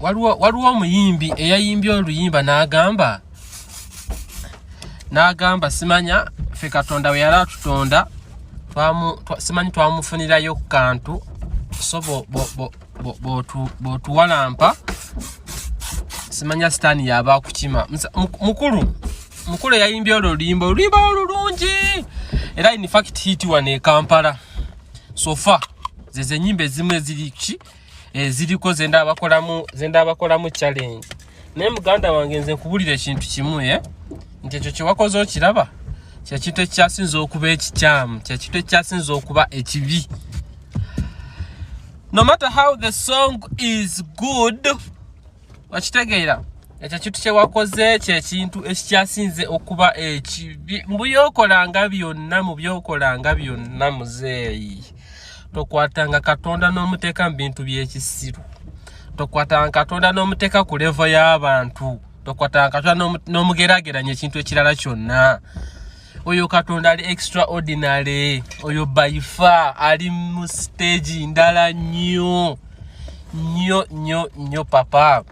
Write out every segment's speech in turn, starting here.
Waliwo omuyimbi eyayimbye oluyimba n'agamba n'agamba simanya ffe Katonda bwe yali atutonda simanyi twamufunirayo kantu, so bw'otuwalampa simanya sitaani yaba akukima. Mukulu mukulu eyayimbye olwo oluyimba, oluyimba olulungi era in fact hit wano e Kampala so far, zezo ennyimba ezimu eziriki eziriko zenda abakolamu challenge. Naye muganda wange, nze nkubulira ekintu kimu, nti ekyo kyewakoze okiraba kyekintu ekyasinza okuba ekikyamu, kyekintu ekyasinza okuba ekibi. No matter how the song is good, okitegeera, ekyo kintu kyewakoze kyekintu ekikyasinze okuba ekibi mu byokolanga byonna. Mu byokolanga byonna, muzeeyi, tokwatanga Katonda n'omuteeka mu bintu by'ekisiru, tokwatanga Katonda n'omuteeka ku level y'abantu, tokwatanga Katonda n'omugerageranya ekintu ekirala kyonna. Oyo Katonda ali extraordinary, oyo by far ali mu stage ndala nnyo nnyo nnyo nnyo. Papa,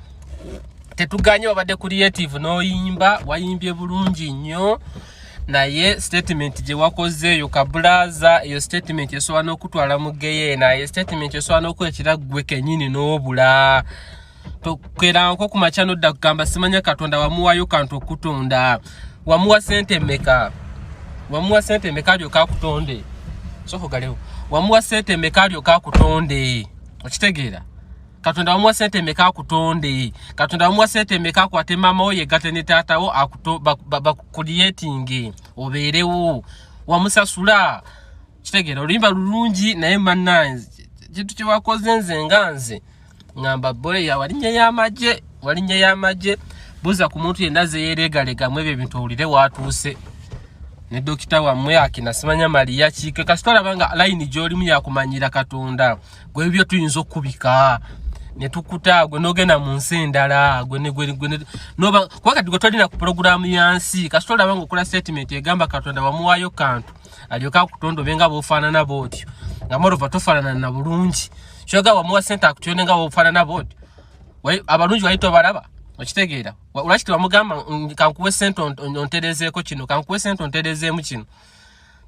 tetuganye wabadde creative n'oyimba, wayimbye bulungi nnyo, naye statement gye wakoze eyo, kabulaza, eyo statement esobola n'okutwala mu geyeena. Eyo statement esobola n'okwekira ggwe kennyini n'obula. Tokeranko ku makya nodda kugamba simanya Katonda wamuwayo kantu okutonda. Wamuwa sente mmeka? Wamuwa sente mmeka alyoka akutonde? Sooka ogalewo. Wamuwa sente mmeka alyoka akutonde? Okitegeera, Katonda wamuwa sente mmeka akutonde? Katonda wamuwa sente mmeka akwate maama wo yegatte ne taatawo bakucreatinge obeerewo? Wamusasula? Kitegeera, oluyimba lulungi, naye mannanze kintu kyewakoze, nze nga nze ŋŋamba boleya walinnya y'amagye, walinnya y'amagye. Buuza ku muntu yenna zeyeregalegamu ebyo ebintu owulire waatuuse ne dokita wammwe akina simanya Mariya kiike. Kasita olaba nga layini gy'olimu yakumanyira Katonda, gwe ebyo tuyinza okukubika ne tukuta gwe n'ogenda mu nsi endala gwe noba kuba kati gwe tolina ku pulogulaamu ya nsi. Kasita olaba ng'okola statement egamba Katonda wamuwaayo kantu alyoke akutonda obe nga bw'ofaanana bw'otyo, nga moreover tofaanana na bulungi, kyoga wamuwa sente akutyone nga bw'ofaanana bw'otyo. Abalungi wali tobalaba? Okitegeera, lwaki tewamugamba, "Kankuwe sente onterezeeko kino, kankuwe sente onterezeemu kino"?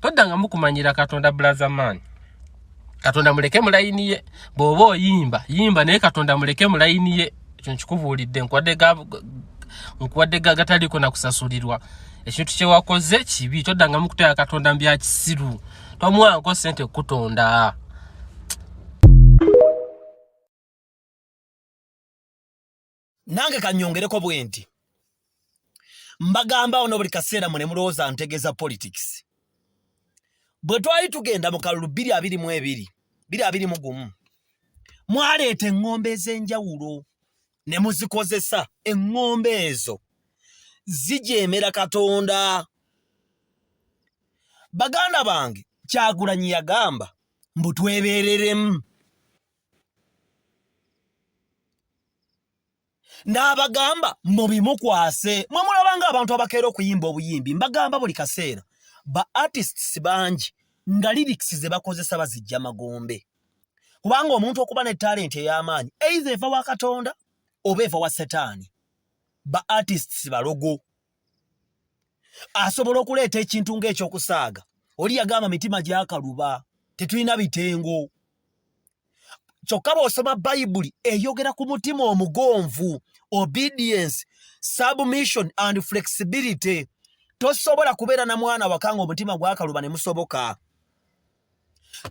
Toddanga mukumanyira Katonda, brother man. Katonda muleke mu layini ye. Bw'oba oyimba, yimba, naye Katonda muleke mu layini ye. Ekyo nkikubuulidde, nkuwadde gataliiko nakusasulirwa. Ekintu kyewakoze kibi. Toddangamu kuteeka Katonda mu byakisiru. Tomuwanko sente kukutonda. Nange kanyongereko bwe nti mbagamba ono buli kaseera mune mulowooza ntegeeza politics. Bwe twali tugenda mu kalulu 2022, 2021, mwaleeta eŋŋombe ez'enjawulo ne muzikozesa. Eŋŋombe ezo zijeemera Katonda. Baganda bange, Kyagulanyi yagamba mbu twebeereremu, n'abagamba mubimukwase. Mwe mulabanga abantu abakeera okuyimba obuyimbi. Mbagamba buli kaseera, ba artists bangi nga lyrics ze bakozesa bazijja magombe, kubanga omuntu okuba ne talent ey'amaanyi either eva wa Katonda oba eva wa Setaani. Ba artists balogo. Asobola okuleeta ekintu ng'ekyokusaaga. Oli yagamba mitima gyakaluba, tetulina bitengo. Kyokka bw'osoma Bayibuli eyogera ku mutima omugonvu, obedience, submission and flexibility. Tosobola kubeera na mwana waka nga omutima gwakaluba ne musoboka.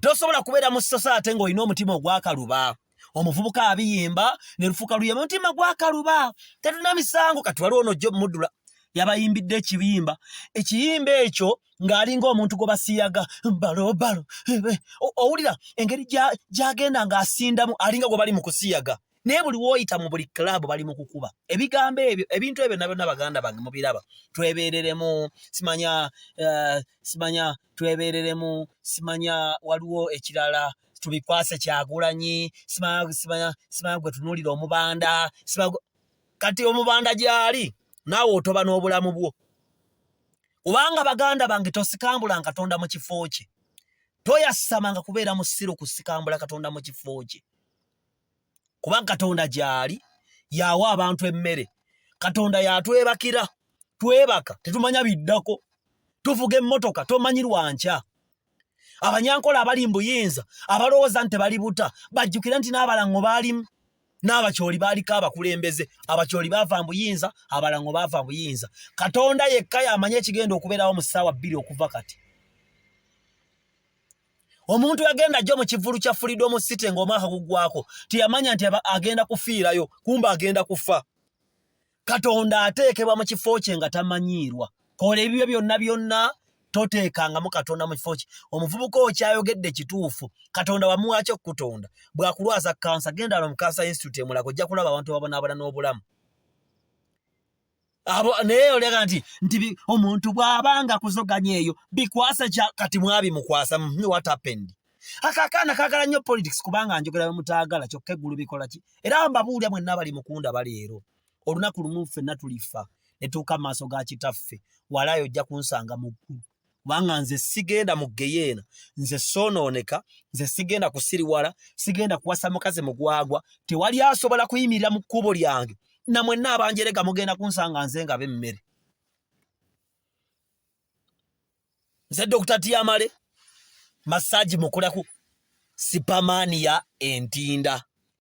Tosobola kubeera mu society ng'olina omutima ogwakaluba. Omuvubuka abiyimba ne lufuuka luyimba, omutima gwakaluba, tetulina misango. Kati waliwo ono Job Mudula yabayimbidde ekiyimba, ekiyimba ekyo ng'alinga omuntu gwe basiyaga balobalo. Owulira engeri gy'agenda ng'asindamu, alinga gwe bali mu kusiyaga, naye buli wooyita mu buli club bali mu kukuba ebigambo ebyo, ebintu ebyo nabyo. Baganda bange, mubiraba, twebeereremu, simanya simanya twebeereremu, simanya waliwo ekirala, tubikwase Kyagulanyi, simanya, simanya, simanya gwe tunuulira omubanda, simanya. Kati omubanda gyali, naawe otoba n'obulamu bwo, kubanga baganda bange, tosikambula Katonda mu kifo kye. Toyasamanga kubeera musiru kusikambula Katonda mu kifo kye, kubanga Katonda gyali. Yawa abantu emmere. Katonda yatwebakira. Twebaka tetumanya biddako. Tuvuga emmotoka tomanyi lwankya. Abanyankola abali mu buyinza abalowooza nti tebali buta bajjukire nti n'abalango baalimu n'abakyoli baaliko abakulembeze. Abakyoli baava mu buyinza, abalango baava mu buyinza. Katonda yekka y'amanyi ekigenda okubeerawo mu ssaawa bbiri okuva kati. Omuntu yagenda jjo mu kivvulu kya Freedom City ng'omwaka guggwako teyamanya nti agenda kufiirayo, kumbe agenda kufa. Katonda ateekebwa mu kifo kye nga tamanyiirwa. Kola ebibyo byonna byonna, toteekangamu Katonda mu kifo kye. Omuvubuka okyayogedde kituufu. Katonda wamuwaaki okukutonda? Bw'akulwaza kansa, genda mu Cancer Institute e Mulago, ojja kulaba abantu ababonaabona n'obulamu. Abo naye oleka nti nti omuntu bw'aba nga kuzoganya eyo bikwasa kya kati mwabimukwasa. What happened? Ako akaana kaagala nnyo politics kubanga njogera bwe mutaagala, kyokka eggulu bikola ki? Era mbabuulira mwenna abali mukunda baleero, olunaku lumu ffenna tulifa ne tuuka mu maaso ga kitaffe. Walaayo ojja kunsanga mu ggulu, kubanga nze sigenda mu geyeena, nze soonooneka, nze sigenda kusiriwala, sigenda kuwasa mukazi mugwagwa. Tewali asobola kuyimirira mu kkubo lyange. Na mwenna abanjerega mugenda kunsanga nze nga b'emmere. Nze Dr. Tiamale massage mukolaku sipamani ya entinda.